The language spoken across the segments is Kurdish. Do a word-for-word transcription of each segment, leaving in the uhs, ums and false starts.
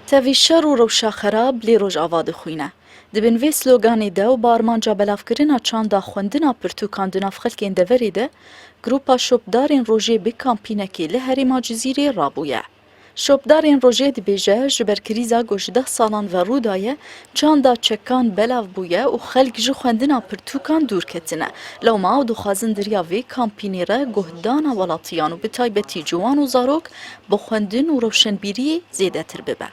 Tevî şer û rewşa xerab lê Rojava dixwîne. Di bin vê sloganê de û bi armanca belavkirina çanda xwendina pirtûkan di nav xelkên deverê de, Grupa Şopdarên Rojê bi kampînekê li herêma Cizîrê rabûye. Şopdarên Rojê dibêje, ji ber krîza ku ji deh salan ve rû daye, çanda çekan belav bûye û xelk ji xwendina pirtûkan dûr ketine. Lewma ew dixwazin di riya vê kampînê re guhdana welatiyan û bi taybetî ciwan û zarok bi xwendin û rewşenbîriyê zêdetir bibe.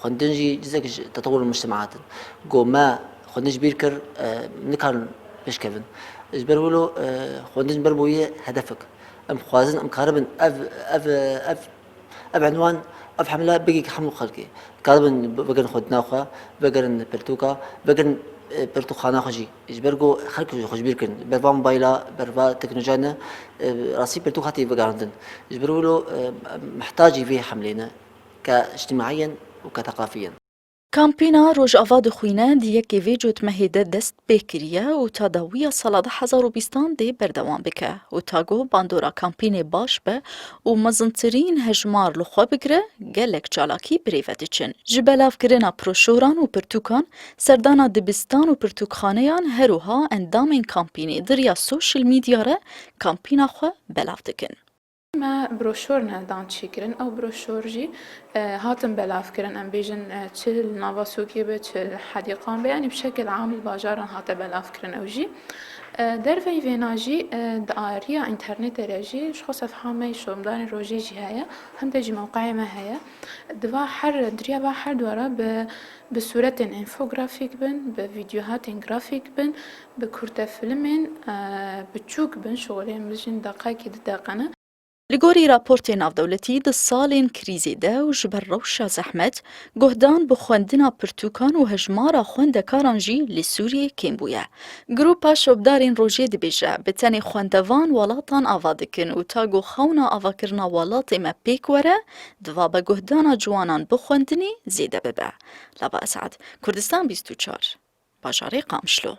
Xwendin jî cizek ji tetewur mujtemaat in. Ku me xwendin ji bîr kir, e, nikarin pêşkevin. Ji ber wilo, e, xwendin ji ber bûye hedefek. Em xwazin, em karibin ev, ev, ev, ev enwan, ev hemle bigihî hemû xelkê. Karibin vegerin xwendina xwe, vegerin pirtûka, vegerin, e, pirtûkxana xwe jî. Ji ber ku xelk xwe ji bîr kirin. Ber van mobayla, ber va teknolojiya ne, e, rastî pirtûk hatî vegerandin. Ji ber wilo, e, em mihtacî vê hemlê ne. Ke îctimaiyen û ke teqafî yen. Kampîna Rojava dixwîne di yekê vê cotmehê de dest pê kiriye û ta dawiya sala du hezar û bîstan dê berdewam bike û ta ku bandora kampînê baş be û mezintirîn hejmar li xwe bigire, gelek çalakî birêve diçin. Ji belavkirina broşoran û pirtûkan, serdana dibistan û pirtûkxaneyan, her wiha endamên kampînê di riya sosyal medya re kampîna xwe belav dikin. Me broşor ne dan çêkirin. Ew broşor jî, e, hatin belavkirin. Em bêjin, e, çi li nava sûkê be, çi li hedîqan be, yanî bi şekil am li bajaran hate belavkirin ew jî. E, derveyî vêna jî, e, di ariya înternetê re jî ji xwe sefha me yê Şopdarên Rojê jî heye, hem de jî mewqeyê me heye. Di va her, di riya va her dua re bi, bi sûretên enfografîk bin, bi vîdyohatên grafîk bin, bi kurtefilmên, e, biçûk bin, şixulê em bijîn deqekî du deqe ne. Li gorî raportê navdewletî, di salên krîzê de û ji ber rewşa zehmet, guhdan bi xwendina pirtûkan û hejmara xwendekaran jî li Sûriyê kêm bûye. Grupa Şopdarên Rojê dibêje, bi tenê xwendevan welatan ava dikin û ta ku xewna avakirina welatê me pêk were, divabe guhdana ciwanan bi xwendinê zêde bibe. Lava Esad, Kurdistan bîst û çar, bajarê Qamişlo.